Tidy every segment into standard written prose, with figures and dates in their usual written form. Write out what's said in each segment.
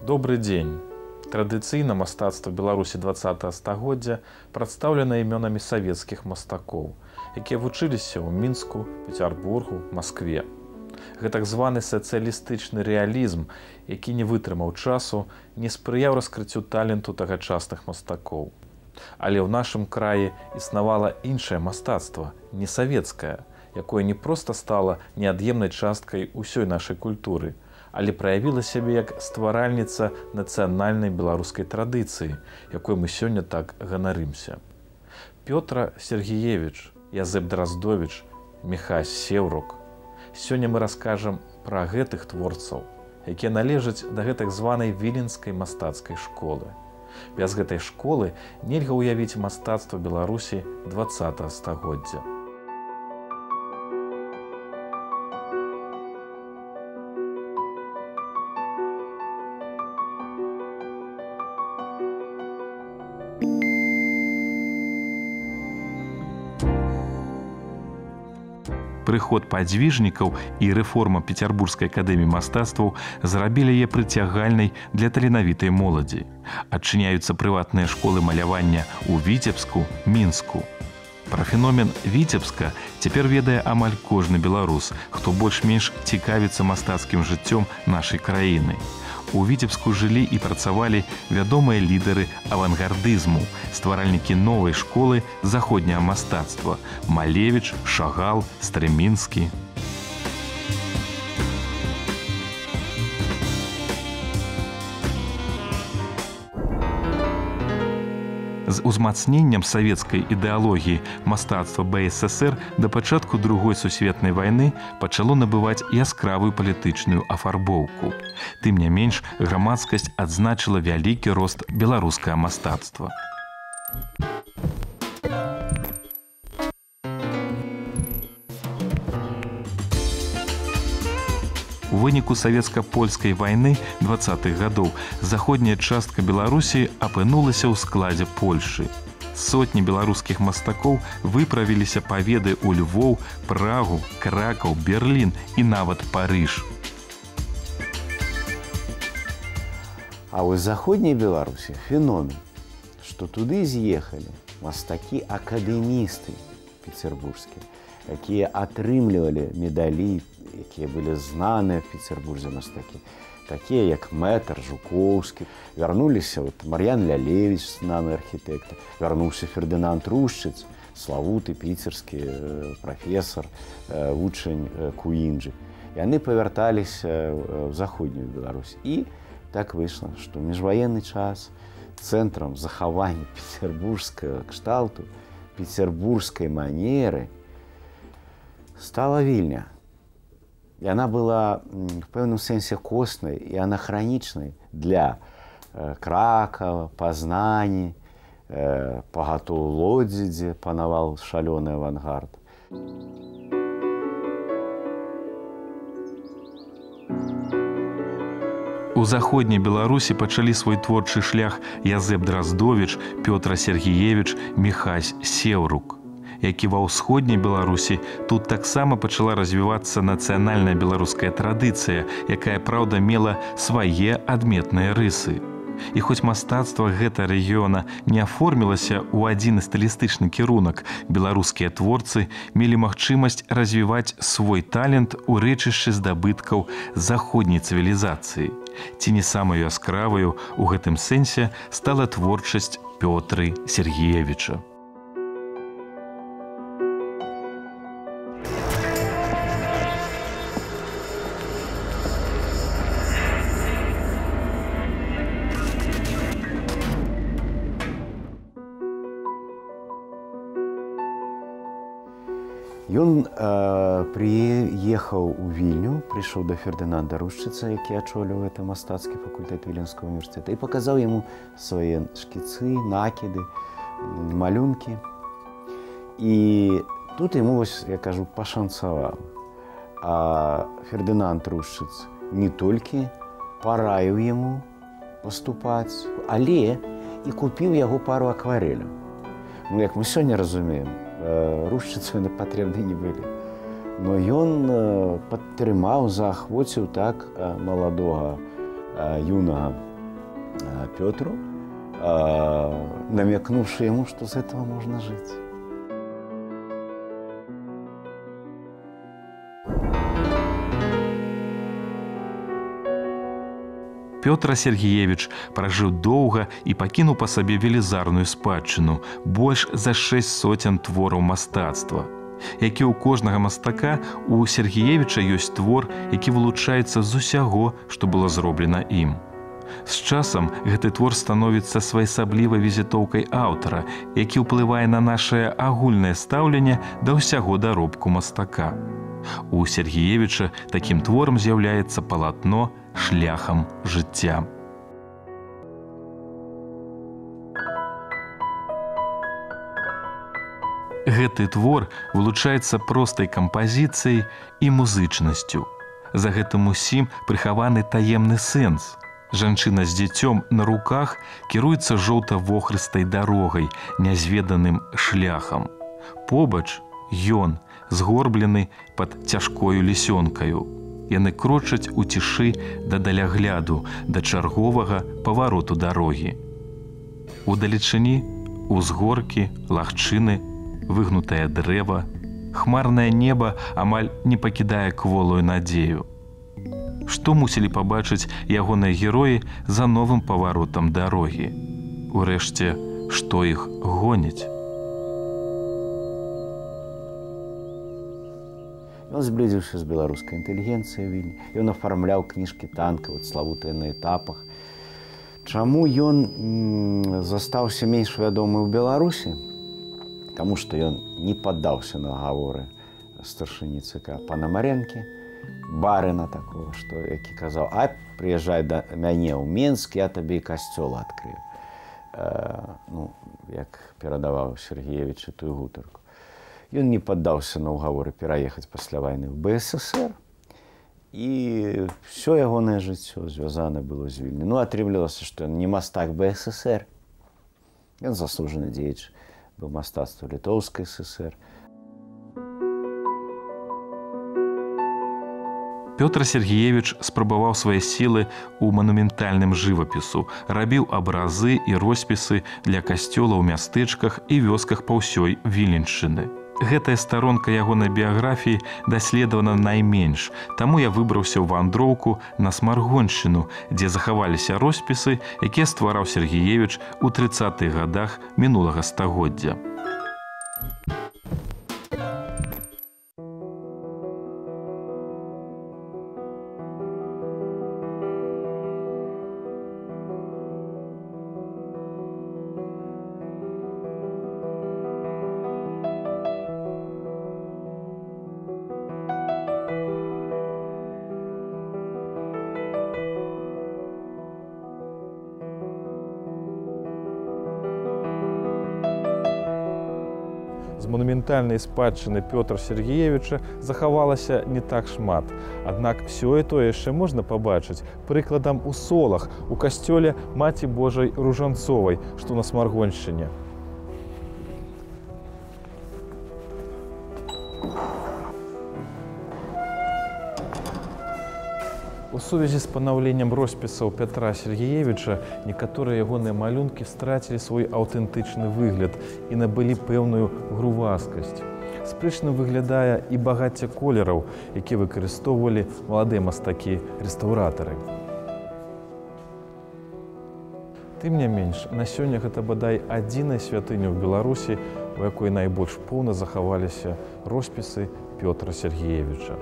Добры дзень. Традыцыйна мастацтва Беларусі 20 стагоддзя прадстаўлена імёнамі савецкіх мастакоў, якія вучыліся ў Мінску, Пецярбургу, Маскве. Гэтак званы сацыялістычны рэалізм, які не вытрымаў часу, не спрыяў раскрыццю таленту тагачасных мастакоў. Але ў нашым краі існавала іншае мастацтва, не савецкае, якое не проста стала неад'емнай часткай усёй нашай культуры, але праявіла сябе як стваральніца нацыянальнай беларускай традыцыі, якой мы сёння так ганарымся. Пётра Сергеевич, Язэп Драздович, Міхась Сеўрук. Сёння мы раскажам пра гэтых творцаў, якія належаць да гэтак званай віленскай мастацкай школы. Без гэтай школы нельга ўявіць мастацтва Беларусі 20 стагоддзя. Прыход падзвіжнікаў і рэформа Пецярбургскай акадэміі мастацтваў зрабілі яе прыцягальнай для таленавітай моладзі. Адчыняюцца прыватныя школы малявання ў Віцебску, Мінску. Пра феномен Віцебска цяпер ведае амаль кожны беларус, хто больш-менш цікавіцца мастацкім жыццём нашай краіны. У Віцебску жылі і працавалі вядомыя лідары авангардызму, стваральнікі новай школы заходняга мастацтва Малевіч, Шагал, Стрэмінскі. З узмацненнем савецкай ідэалогіі мастацтва БССР да пачатку другой сусветнай вайны пачало набываць яскравую палітычную афарбоўку. Тым не менш, грамадскасць адзначыла вялікі рост беларускага мастацтва. У выніку савецка-польскай вайны 20-х гадоў заходняя частка Беларусі апынулася ў складзе Польшы. Сотні беларускіх мастакоў выправіліся паведы ў Львоў, Прагу, Кракаў, Берлін і нават Парыж. А ў заходняй Беларусі феномен, што туды з'ехалі мастакі-акадэмісты пецярбургскія, якія атрымлівалі медалі, якія былі знаныя в Петербурзе мастакі, такія як мэтр Жукоўскі, вярнуліся вот Мар'ян Лялевіч, знаны архітэктар, вярнуўся Фердынанд Рушчыц, славуты піцерскі прафесар, вучань Куінджы. Яны павярталіся ў заходнюю Беларусь. І так выйшла, што ў міжваенны час цэнтрам захавання петербургскага кшталту, петербургскай манеры стала Вільня. Яна была в пэўным сэнсе коснай і анахранічнай для Кракава, Пазнані, пагатоў Лодзі, дзе панаваў шалёны авангард. У заходняй Беларусі пачалі свой творчы шлях Язэп Драздовіч, Пётра Сергеевіч, Міхась Сеўрук. Як і ва ўсходняй Беларусі, тут таксама пачала развівацца нацыянальная беларуская традыцыя, якая, праўда, мела свае адметныя рысы. І хоць мастацтва гэтага рэгіёна не аформілася ў адзіны стылістычны кірунак, беларускія творцы мелі магчымасць развіваць свой талент у рэчышчы здабыткаў заходняй цывілізацыі. Ці не самаю яскраваю ў гэтым сэнсе стала творчасць Пётры Сергеевіча. Ён прыехаў у Вільню, прыйшоў да Фердынанда Рушчыца, які ачоліў гэты мастацкі факультэт Віленскага універсітэта, і паказаў яму свае шкіцы, накіды, малюнкі. І тут яму, вось, я кажу, пашанцавала. А Фердынанд Рушчыц не толькі параіў яму паступаць, але і купіў яго пару акварэляў. Ну, як мы сёння разумеем, Рушчыцу яны патрэбны не былі. Но ён падтрымаў, заахвоціў так маладога юнага Пётру, намякнуўшы яму, што з этого можна жыць. Пётр Сергеевич пражыў доўга і пакінуў па сабе велізарную спадчыну, больш за 600 твораў мастацтва. Як і ў кожнага мастака, у Сергеевіча ёсць твор, які вылучаецца з усяго, што было зроблена ім. З часам гэты твор становіцца своеасаблівай візітоўкай аўтара, які ўплывае на нашае агульнае стаўленне да ўсяго даробку мастака. У Сергеевіча такім творам з'яўляецца палатно «Шляхам жыцця». Гэты твор вылучаецца простай кампазіцыяй і музычнасцю. За гэтым усім прыхаваны таемны сэнс. Жанчына з дзіцём на руках кіруецца жоўта-вохрыстай дарогай, нязведаным шляхам. Побач ён, згорблены пад цяжкою лісёнкаю. Яны крочаць у цішы да далягляду, да чарговага павароту дарогі. Удалечыні узгоркі, лагчыны, выгнутае дрэва, хмарнае неба амаль не пакідае кволую надзею. Што мусілі пабачыць ягоныя героі за новым паваротам дарогі? Урэшце, што іх гоніць? Ён зблізіўся з беларускай інтэлігенцыяй у Вільні. Ён афармляў кніжкі танкаў, славутыя на этапах. Чаму ён застаўся менш вядомы ў Беларусі? Таму што ён не паддаўся на гаворы старшыні ЦК Панамарэнкі, барына такого, што, які казаў: «А, прыязджай да мяне ў Менск, я табе і касцёл адкрыю». Ну, як перадаваў Сергеевіч тую гутарку. Ён не паддаўся на ўгаворы пераехаць пасля вайны ў БССР, і ўсё ягонае жыццё звязана было з Вільняй. Ну, атрымлівалася, што ён не мастак БССР, ён заслужаны дзеяч быў мастацтва Літоўскай ССР. Пётр Сергеевич спрабаваў свае сілы ў манументальным жывапісу, рабіў абразы і роспісы для касцёла ў мястэчках і вёсках па ўсёй Віленшчыны. Гэтая старонка ягонай біяграфіі даследавана найменш, таму я выбраўся ў вандроўку на Смаргоншчыну, дзе захаваліся роспісы, якія ствараў Сергеевич у 30-х годах мінулага стагоддзя. З манументальнай спадчыны Пётра Сергеевіча захавалася не так шмат. Аднак сёе тое яшчэ можна пабачыць, прыкладам у Солах, у касцёле Маці Божай Ружанцовай, што на Смаргоншчыне. У сувязі з панаўленнем роспісаў Пятра Сергеевіча некаторыя ягоныя малюнкі страцілі свой аўтэнтычны выгляд і набылі пэўную груваскасць. Спрэчным выглядае і багацце колераў, які выкарыстоўвалі маладыя мастакі-рэстаўратары. Тым не менш, на сёння гэта бадай адзіная святыня ў Беларусі, у якой найбольш поўна захаваліся роспісы Пётра Сергеевіча.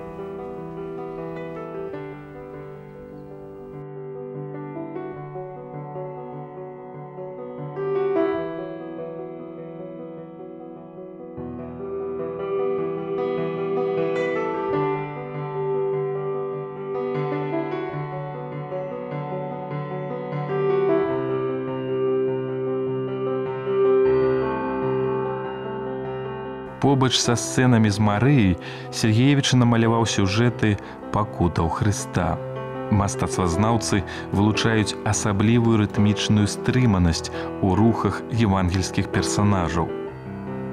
Побач са сцэнамі з Марыяй Сергеевіч намаляваў сюжэты пакутаў Хрыста. Мастацтвазнаўцы вылучаюць асаблівую рытмічную стрыманасць у рухах евангельскіх персанажаў.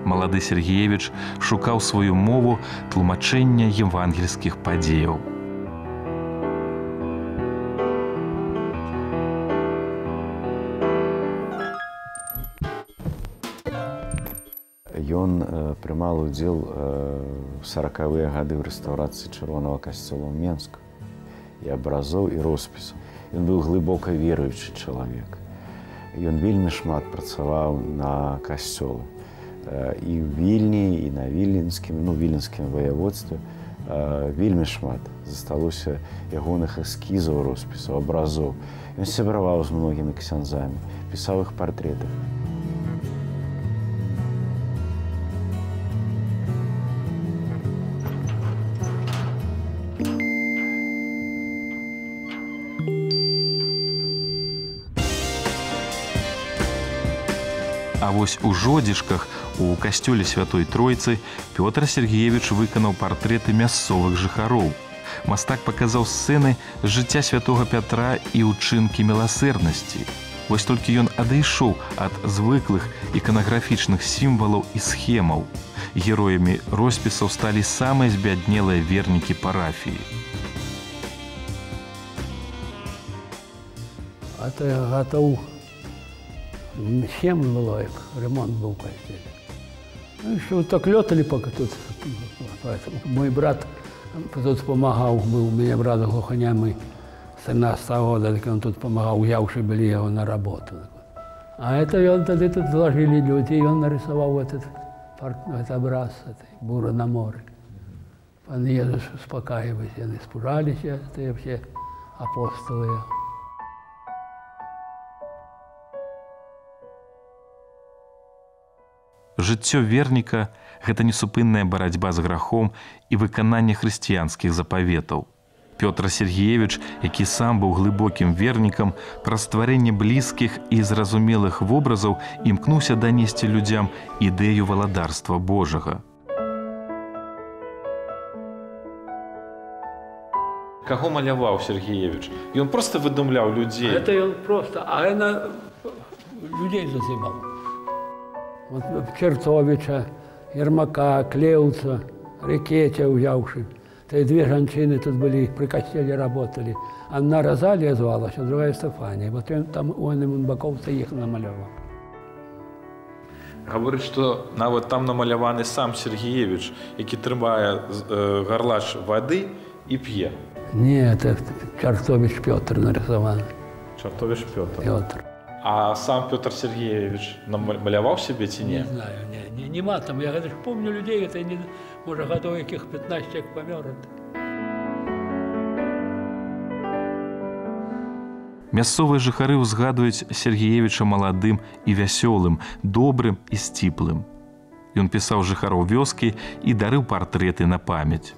Малады Сергеевіч шукаў сваю мову тлумачэння евангельскіх падзеяў. Ён прымаў удзел у 40-е гады ў рэстаўрацыі Чырвонага касцёла ў Менску. І абразоў, і роспісу. Ён быў глыбока веруючы чалавек. Ён вельмі шмат працаваў на касцёлы. І ў Вільні, і на Віленскім, ну, Віленскім ваяводстве вельмі шмат засталося ягоных эскізаў, роспісаў, абразоў. Ён сябраваў з многімі ксяндзамі, пісаў іх партрэты. А вось у Жодзішках, у касцёле Святой Тройцы, Пётр Сергеевіч выканаў партрэты мясцовых жыхароў. Мастак паказаў сцэны з жыцця святога Пятра і ўчынкі міласэрнасці. Вось толькі ён адышоў ад звыклых іканаграфічных сімвалаў і схемаў. Героямі роспісаў сталі самыя збяднелыя вернікі парафіі. А то я гатоў 7 было, як ремонт был в костеле. Ну, еще вот так летали пока тут. Поэтому мой брат тут помогал, был у меня брат глухонемый, 17-го года, так он тут помогал, взявши были его на работу. А это он тогда тут сложили люди, и он нарисовал этот образ, этой буры на море. Пан Иисус успокаивает, они испужались, это все апостолы. Жыццё верніка – гэта несупынная барацьба з грахом і выкананне хрысціянскіх запаветаў. Пётр Сергеевіч, які сам быў глыбокім вернікам, праз стварэнне блізкіх і зразумелых вобразаў імкнуўся данесці людзям ідэю валадарства Божага. Каго маляваў Сергеевіч? Ён проста выдумляў людзей. Это ён просто, а яна людзей зазываў. Вот Чертовича, Ермака, Клеуца, Рекетя взявши. Те две женщины тут были, при костеле работали. Одна Розалия звалась, а другая Стефания. Вот он там у Баковца их намалевал. Говорит, что нават там намаляваны сам Сергеевич, які трымае гарлач воды и п'е. Нет, это Чертович Петр нарисован. Чертович Петр. Петр. А сам Петр Сергеевич намаляваў себе ці не? Не знаю, не, нема там. Я ж помню людей, это не, может, годов яких 15 человек помер. Мясцовыя жыхары ўзгадваюць Сергеевіча маладым і вясёлым, добрым і сціплым. Ён пісаў жыхароў вёскі і дарыў партрэты на памяць.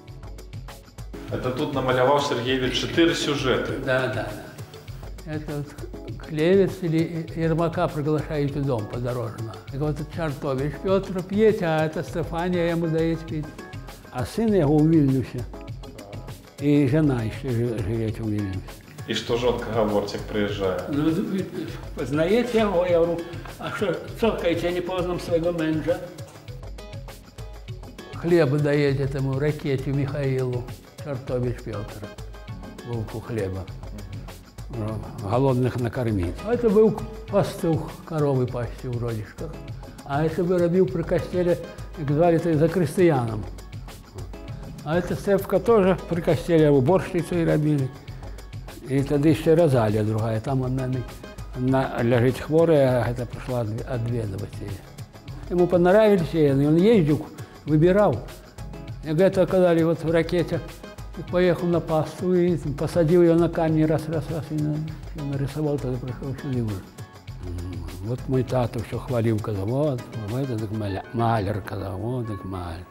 Это тут намаляваў Сергеевич 4 сюжэты. Да, да. Это вот Клевец или Ермака приглашают в дом подорожно. И вот Чертович Петр пьет, а это Стефания ему дает пить. А сын его в Вильнюсе. И жена еще живет в Вильнюсе. И что жонка говорит, как приезжает? Ну, знаете его, я говорю, а что, цокаете, я не познам своего мужа. Хлеба дает этому ракете Михаилу, Чертович Петр, булку хлеба. Голодных накормить. Это был пастух, коровы пасти в Родишках. А это бы робил при костеле, как звали-то, за крестьяном. А это Стефка тоже при костеле уборщицей робили. И тогда еще Розалия другая. Там она лежит хворая, а это пришла отведывать ее. Ему понравились ее, и он ездил, выбирал. И это оказали вот в ракете. Поехал на пасту и посадил ее на камни раз, раз, раз, и нарисовал, тогда пришел сюда уже. Вот мой тата все хвалил, сказал, вот, этот маляр, сказал, вот, так маляр.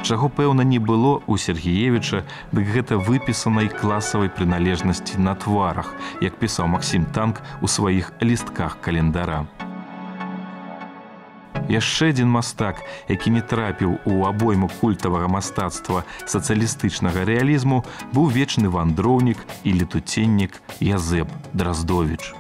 Чаго, пэўна, не было у Сергеевіча, дык гэта выпісанай класавай прыналежнасці на тварах, як пісаў Максім Танк у сваіх лістках календара. Яшчэ адзін мастак, які не трапіў у абойму культавага мастацтва сацыялістычнага рэалізму, быў вечны вандроўнік і летуценнік Язэп Драздовіч.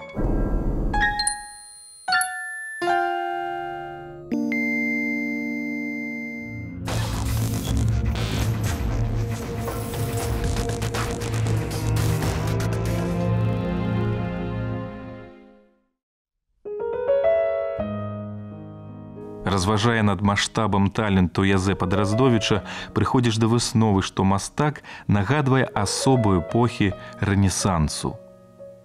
Разважае над маштабам таленту Язэпа Драздовіча, прыходзіш да высновы, што мастак нагадвае асобу эпохі Рэнесансу.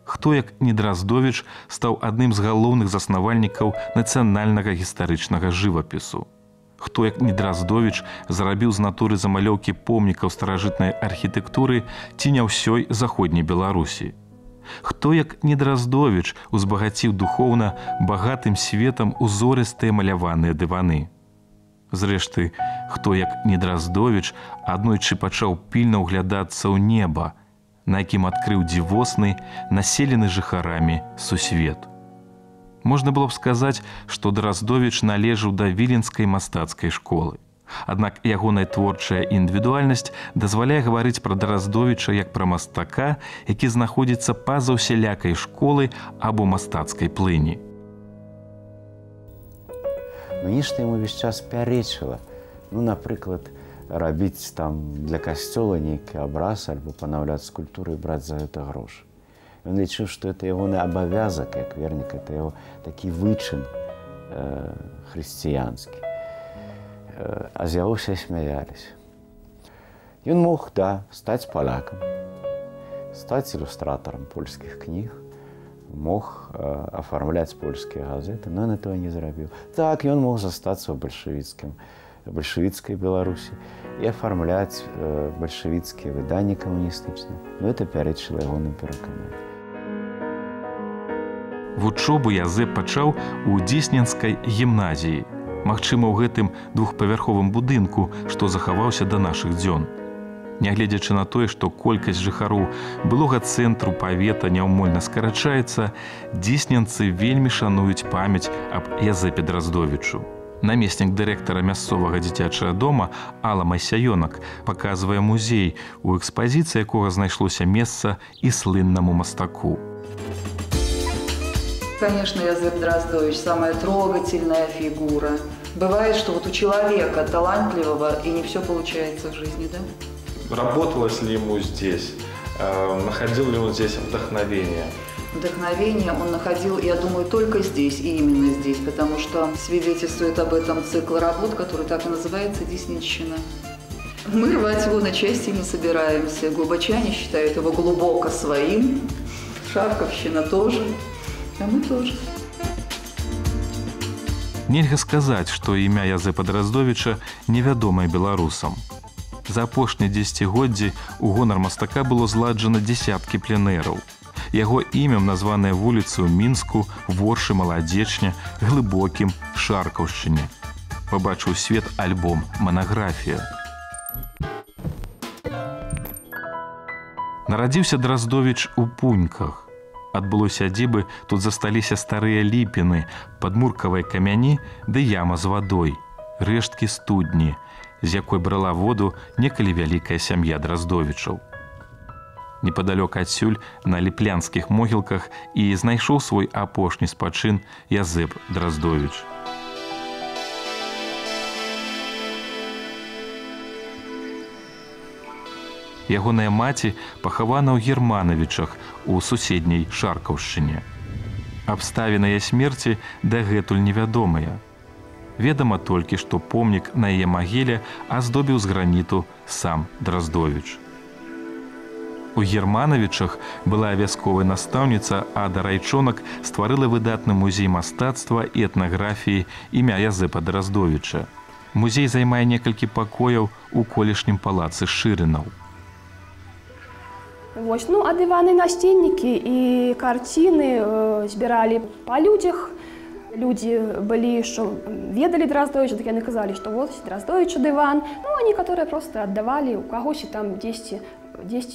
Хто, як не Драздовіч, стаў адным з галоўных заснавальнікаў нацыянальнага гістарычнага жывапісу. Хто, як не Драздовіч, зарабіў з натуры замалёўкі помнікаў старажытнай архітэктуры ці не ўсёй заходняй Беларусі. Хто, як не Драздовіч, узбагаціў духоўна багатым светам узорыстыя маляваныя дываны. Зрэшты, хто, як не Драздовіч, аднойчы пачаў пільна ўглядацца ў неба, на якім адкрыў дзівосны, населены жыхарамі сусвет. Можна было б сказаць, што Драздовіч належаў да віленскай мастацкай школы. Аднак ягоная творчая індывідуальнасць дазваляе гаварыць пра Драздовіча як пра мастака, які знаходзіцца па-за ўсялякай школы або мастацкай плыні. Но нешта яму ўвесь час пярэчыла. Ну, напрыклад, рабіць там для касцёла нейкі абраз альбо панаўляць скульптуру і браць за гэта грошы. Ён лічыў, што это ягоны абавязак як вернік, это яго такі вычын хрысціянскі. А з яго ўсе смяяліся. Ён мог, да, стаць палякам, стаць ілюстратарам польскіх кніг, мог афармляць польскія газеты, но ён этого не зрабіў. Так, ён мог застацца ў бальшавіцкай Беларусі і афармляць бальшавіцкія выданні камуністычныя, но это пярэчыла ягоным перакананням. Вучобу Язэп пачаў у Дзесненскай гімназіі. Магчыма, у гэтым двухпавярховым будынку, што захаваўся да нашых дзён. Нягледзячы на тое, што колькасць жыхароў былога цэнтру павета няўмольна скарачаецца, дзесненцы вельмі шануюць памяць аб Язэпе Драздовічу. Намеснік дырэктара мясцовага дзіцячага дома Алла Майсяёнак паказвае музей, у экспазіцыі якога знайшлося месца і слыннаму мастаку. Конечно, Язэп Драздович самая трогательная фигура. Бывает, что вот у человека талантливого и не все получается в жизни, да? Работалось ли ему здесь? Находил ли он здесь вдохновение? Вдохновение он находил, я думаю, только здесь и именно здесь, потому что свидетельствует об этом цикл работ, который так и называется «Десненщина». Мы рвать его на части не собираемся. Глубочане считают его глубоко своим, Шарковщина тоже. А мы тоже. Нельга сказаць, што імя Язэпа Драздовіча невядомае беларусам. За апошнія дзесяцігоддзі ў гонар мастака было зладжана дзесяткі пленэраў. Яго імем названыя вуліцы ў Мінску, Воршы, Маладзечне, Глыбокім, Шаркаўшчыне. Пабачыў свет альбом «Манаграфія». Нарадзіўся Драздовіч у Пуньках. Ад былой сядзібы тут засталіся старыя ліпіны, падмуркавыя камяні ды яма з вадой, рэшткі студні, з якой брала воду некалі вялікая сям'я Драздовічаў. Непадалёк адсюль на ліплянскіх могілках і знайшоў свой апошні спачын Язэп Драздовіч. Ягоная маці пахавана ў Германавічах у суседняй Шаркаўшчыне. Абставіны яе смерці дагэтуль невядомыя. Ведама толькі, што помнік на яе магіле аздобіў з граніту сам Драздовіч. У Германавічах была вясковая настаўніца Ада Райчонак стварыла выдатны музей мастацтва і этнаграфіі імя Язэпа Драздовіча. Музей займае некалькі пакояў у колішнім палацы Шырынаў. Вось, ну, а дываны, насценнікі і карціны збіралі па людзях. Людзі былі, што ведалі Драздовіча, так яны казалі, што вот Драздовіча дыван. Ну, а некаторыя проста аддавалі, у кагосьці там дзесьці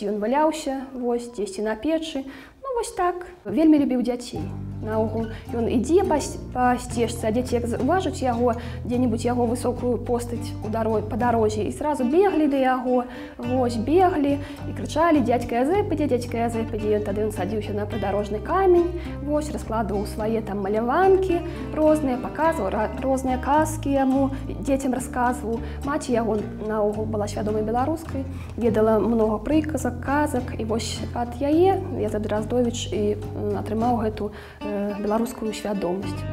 ён валяўся, вось, дзесьці на печы. Ну, вось так. Вельмі любіў дзяцей. Наогул ён ідзе па сцежцы, а дзеці як заўважаць яго, дзе-небудзь яго высокую постаць па дарозе, і сразу беглі да яго, вось, беглі і крычалі: «Дядька Язэп ідзе, дядька Язэп ідзе». Ён тады садзіўся на прыдарожны камень, вось, раскладваў свае там маляванкі розныя, паказваў розныя казкі яму, дзецям расказваў. Маці яго наогул была свядомай беларускай, ведала многа прыказак, казак, і вось ад яе Язэп Драздовіч і атрымаў гэту беларускую свядомасць.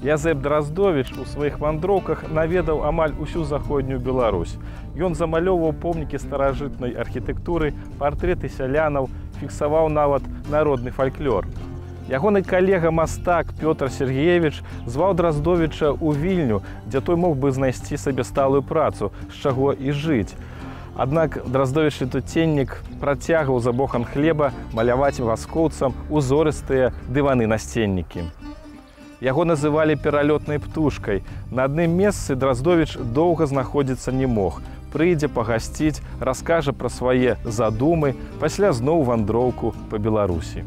Язэп Драздовіч у сваіх вандроўках наведаў амаль усю заходнюю Беларусь. Ён замалёўваў помнікі старажытнай архітэктуры, партрэты сялянаў, фіксаваў нават народны фальклор. Ягоны калега-мастак Пётр Сергеевич зваў Драздовіча ў Вільню, дзе той мог бы знайсці сабе сталую працу, з чаго і жыць. Аднак Драздовіч-летуценнік працягваў за бохан хлеба маляваць васкоўцам узорыстыя дываны-насценнікі. Яго называлі пералётнай птушкай. На адным месцы Драздовіч доўга знаходзіцца не мог. Прыйдзе пагасціць, раскажа пра свае задумы, пасля зноў вандроўку па Беларусі.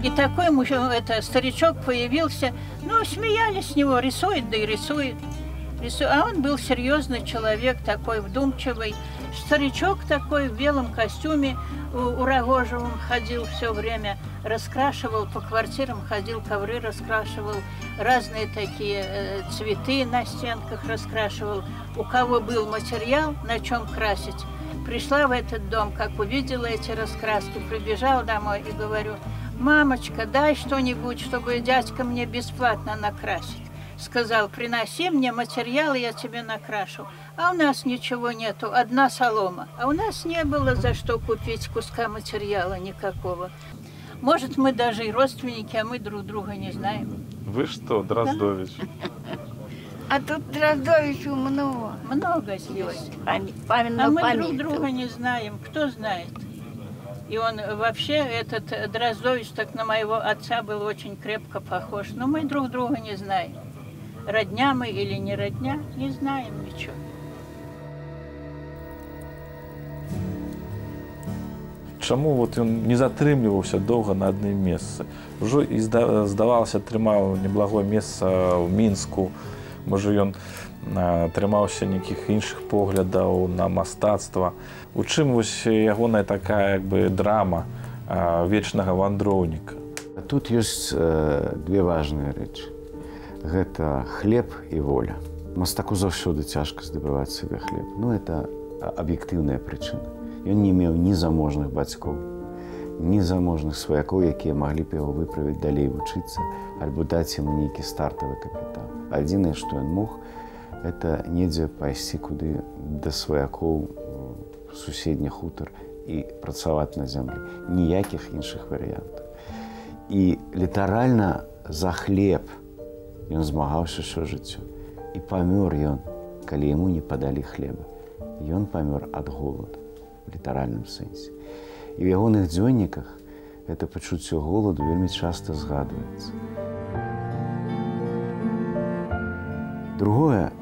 И такой старичок появился, ну, смеялись с него, рисует, да и рисует. А он был серьезный человек, такой вдумчивый. Старичок такой в белом костюме, у Рогожевым ходил все время, раскрашивал, по квартирам ходил, ковры раскрашивал, разные такие цветы на стенках раскрашивал. У кого был материал, на чем красить, пришла в этот дом, как увидела эти раскраски, прибежала домой и говорю: «Мамочка, дай что-нибудь, чтобы дядька мне бесплатно накрасит». Сказал: «Приноси мне материалы, я тебе накрашу». А у нас ничего нету, одна солома. А у нас не было за что купить куска материала никакого. Может, мы даже и родственники, а мы друг друга не знаем. Вы что, Драздович? Да? А тут Драздовичу много. Много здесь. А мы друг друга не знаем, кто знает. И он вообще, этот Драздович, так на моего отца был очень крепко похож. Но мы друг друга не знаем. Родня мы или не родня, не знаем ничего. Чаму вот ён не затрымліваўся доўга на адным месцы? Ужо і здавалася, атрымаў неблагое месца ў Мінску. Можа, ён трымаўся нейкіх іншых поглядаў на мастацтва. У чым вось ягоная такая як бы драма вечнага вандроўніка? Тут ёсць две важныя рэчы. Гэта хлеб і воля. Мастаку заўсёды цяжка здабываць сабе хлеб. Ну, это аб'ектыўная прычына. Ён не меў ні заможных бацькоў, ні заможных сваякоў, якія маглі б яго выправіць далей вучыцца альбо даць яму нейкі стартавы капітал. Адзінае, што ён мог, это недзе пайсці куды да сваякоў суседні хутар і працаваць на зямлі. Ніякіх іншых варыянтаў. І літаральна за хлеб ён змагаўся ўсё жыццё. І памёр ён, калі яму не падалі хлеба. Ён памёр ад голаду, в літаральным сэнсе. І ў ягоных дзённіках гэта пачуццё голаду вельмі часта згадваецца. Другое,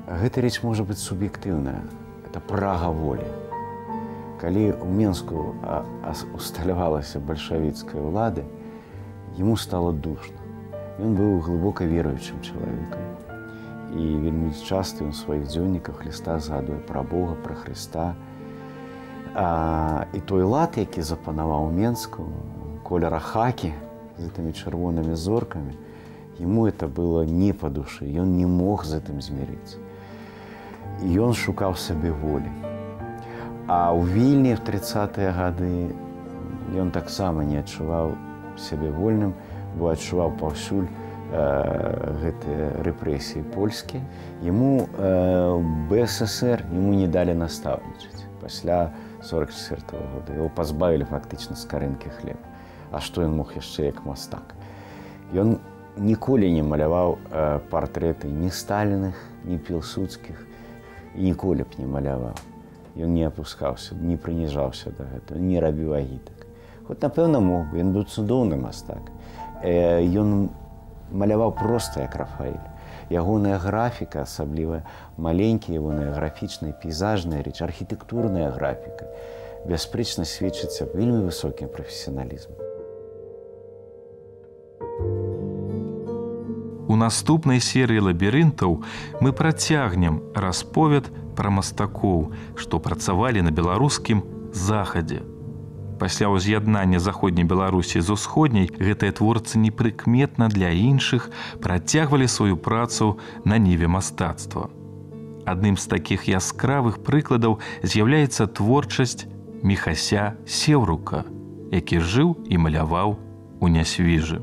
гэта рэч можа быць суб'ектыўная, это прага волі. Калі ў Менску усталявалася бальшавіцкая ўлада, яму стала душна. Ён быў глыбока веруючым чалавекам. І вельмі часта ён у сваіх дзённіках, лістах згадвае пра Бога, пра Хрыста. І той лад, які запанаваў у Менску, колера хакі з гэтымі чырвонымі зоркамі, ему это было не па душы, ён не мог з гэтым змірыцца. І ён шукаў сабе волі. А ў Вільні в 30-е гады ён таксама не адчуваў сябе вольным, бо адчуваў паўсюль гэтыя рэпрэсіі польскія. Яму БССР ему не далі настаўнічаць пасля 44-го года. Яго пазбавілі фактычна скарынкі хлеба. А што ён мог яшчэ як мастак? Ён ніколі не маляваў партрэты ні Сталіных, ні Пілсудскіх, і ніколі б не маляваў. Ён не апускаўся, не прыніжаўся да гэтага, не рабіў агітак. Хоць, напэўна, мог бы, ён быў цудоўны мастак. Ён маляваў проста як Рафаэль. Ягоная графіка, асабліва маленькія ягоная графічная, пейзажная рэч, архітэктурная графіка, бясспрэчна сведчыць аб вельмі высокім прафесіяналізме. У наступнай серыі лабірынтаў мы працягнем расповед пра мастакоў, што працавалі на беларускім захадзе. Пасля ўз'яднання заходняй Беларусі з усходняй гэтыя творцы непрыкметна для іншых працягвалі сваю працу на ніве мастацтва. Адным з такіх яскравых прыкладаў з'яўляецца творчасць Міхася Сеўрука, які жыў і маляваў у Нясвіжы.